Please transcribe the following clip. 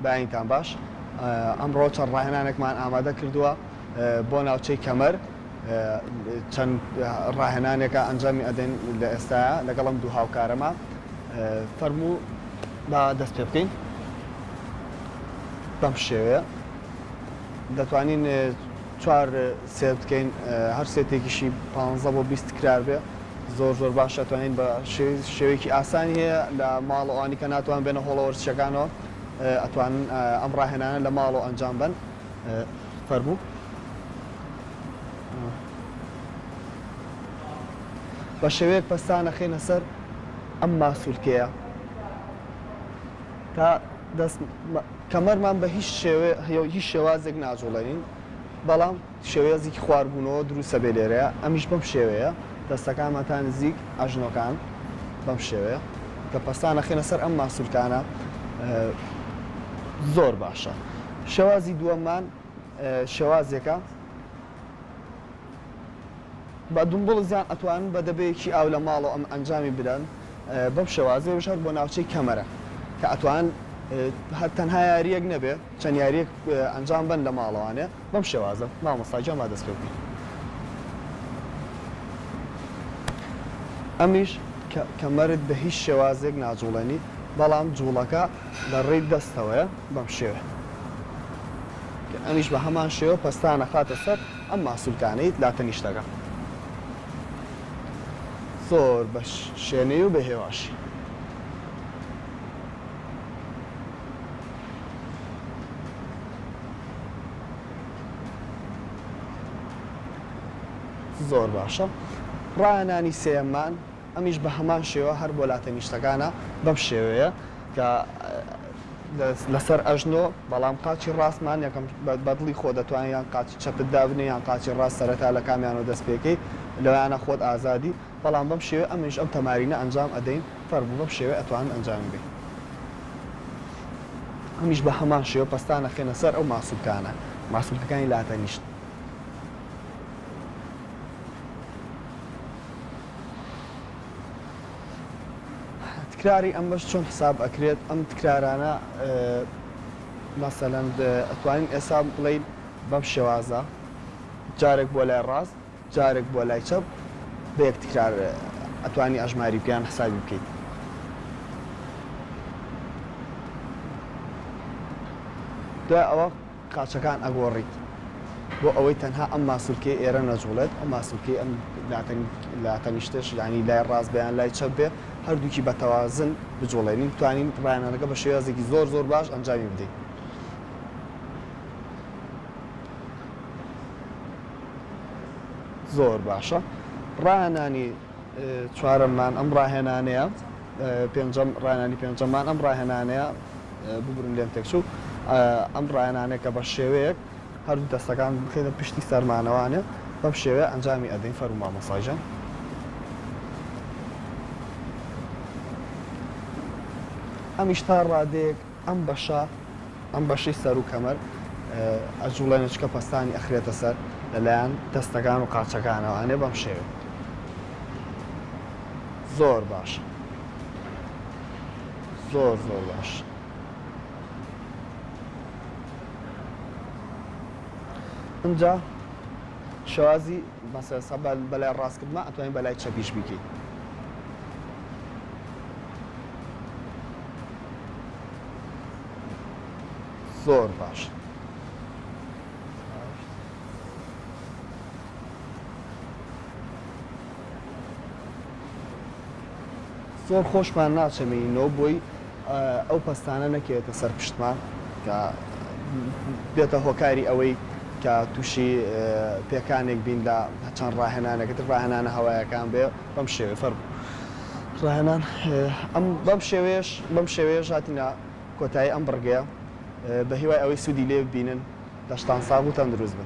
بەیانیتان باش. ئەمڕۆ چەند ڕاهێنانێکمان ئامادە کردووە بۆ ناوچەی کەمەر چەند ڕاهێنانێکە ئەنجامی ئەدەین لە ئێستایا لەگەڵ ئەم دوو هاوکارەما فەرموو با دەست پێ بکەین بەم شێوەیە دەتوانین چوار سێت بکەین هەر سێتێکیشی پ بۆ 20 تکرار بێ زۆر زۆر باشە ئەتوانین بە شێوەیەکی ئاسانی هەیە لە ماڵەوە ئەوانی کە ناتوان بێنە هۆڵە وەرزشیەکانەوە ئەتوانن ئەم ڕاهێنانە لە ماڵەوە ئەنجام بەن فەرموو بە شێوەیەک پەستان ئەخەینە سەر ئەم ماسولکەیە تا دەست کەمەرمان بە هیچ شێوێ هیچ شێوازێک ناجوڵێنین بەڵام شێوەیەزیکی خواربوونەوە دروستە بێ لێرەیە ئەمیش بەم شێوەیە دەستەکانمان تا نزیک ئەژنۆکان بەم شێوەیە کە پەستان ئەخەینە سەر ئەم ماسولکانە زۆر باشە شێوازی دووەممان شێوازێکە بە dumbbells یان ئەتوانن بە دەبەیەکی ئاو لە ماڵەوە ئەم ئەنجامی بدەن بەم شێوازەیەش هەر بۆ ناوچەی کەمەرە کە ئەتوان هەر تەنها یاریەک نەبێ چەند یاریەک ئەنجام بەن لە ماڵەوانێ بەم شێوازە مامۆستا گیان با دەست پێ بکەین ئەمیش کەمەرت بە هیچ شێوازێک ناجوڵێنی بەڵام جوڵەکە لە ڕێی دەستەوەیە بەم شێوە ئەمیش بە هەمان شێوە پەستان ئەخاتە سەر ئەم ماسولکانەی لاتەنیشتەکە زۆر بە شێنەی و بە هێواشی. زۆر باشە ڕاهێنانی سێیەممان ئەمیش بە هەمان شێوە هەر بۆ لاتەنیشتەکانە بەم شێوەیە کە لەسەر ئەژنۆ بەڵام قاچی ڕاستمان یەکەم بە دڵی خۆ دەتوانین یان قاچی چەپت دابنێ یان قاچی ڕاست سەرەتا لە کامیانەوە دەست پێکەی لەویانە خۆت ئازادی بەڵام بەم شێوەیە ئەمنیش ئەم تەمارینە ئەنجام ئەدەین فەرموو بەم شێوەیە ئەتوانن ئەنجامی بەین ئەمیش بە هەمان شێوە پەستان ئەخەینە سەر ئەو ماسولکانە ماسولکەکانی لاتەنیشت. تکراری ئەمەش چۆن حساب ئەکرێت ئەم تکرارانە مەسەلەن ئەتوانین ئێسا بڵێین بەم شێوازە جارێک بۆ لای ڕاست جارێک بۆ لای چەپ بە یەک تکرار ئەتوانی ئەژماری بکەی یان حسابی بکەیت. دوای ئەوە قاچەکان ئەگۆڕیت بۆ ئەوەی تەنها ئەم ماسولکەی ئێرە نەجوڵێت ئەم ماسولکەی ئەم لاتەنیشتەش یانی لای ڕاست بێ یان لای چەپ بێ هەردووکی بە تەوازن بجوڵێنین بتوانین ڕاهێنانەکە بە شێوازێکی زۆر زۆر باش ئەنجامی بدەین. زۆر باشە ڕاهێنانی چوارەممان ئەم ڕاهێنانەیە پێنجەم ڕاهێنانی پێنجەممان ئەم ڕاهێنانەیە ببورن لێم تێکچوو ئەم ڕاهێنانەیە کە بە شێوەیەک هەردوو دەستەکان بخەینە پشتی سەرمانەوانێ بەم شێوەیە ئەنجامی ئەدەین فەرموو مامۆستا گیان. ئەمیش تا ڕادەیەک ئەم بەشە ئەم بەشەی سەر و کەمەر ئەجوڵێنێ چونکە پەستانی ئەخرێتە سەر لەلایەن دەستەکان و قاچەکانەوە ئەنێ بەم شێوەیە زۆر باش زۆر زۆر باش ئینجا شێوازی مەسەسە بەلای ڕاستکردمە ئەتوانین بەلای چەپیش بیکەیت زۆر باش. زۆر خۆشمان ناچەمێنینەوە بۆی ئەو پەستانە نەکەوێتە سەر پشتمان کە بێتە هۆکاری ئەوەی کە تووشی پێکانێک بین لە چەند ڕاهێنانێکە تر ڕاهێنانە هەوایەکان بێ بەم شێوەیە فەرموو ڕاهێنان ئەم بەم شێوەیەش بەم شێوەیەش هاتینە کۆتایی ئەم بڕگەیە بە هیوای ئەوەی سوودی لێ ببینن لەشتان ساغ و تەندروست بن.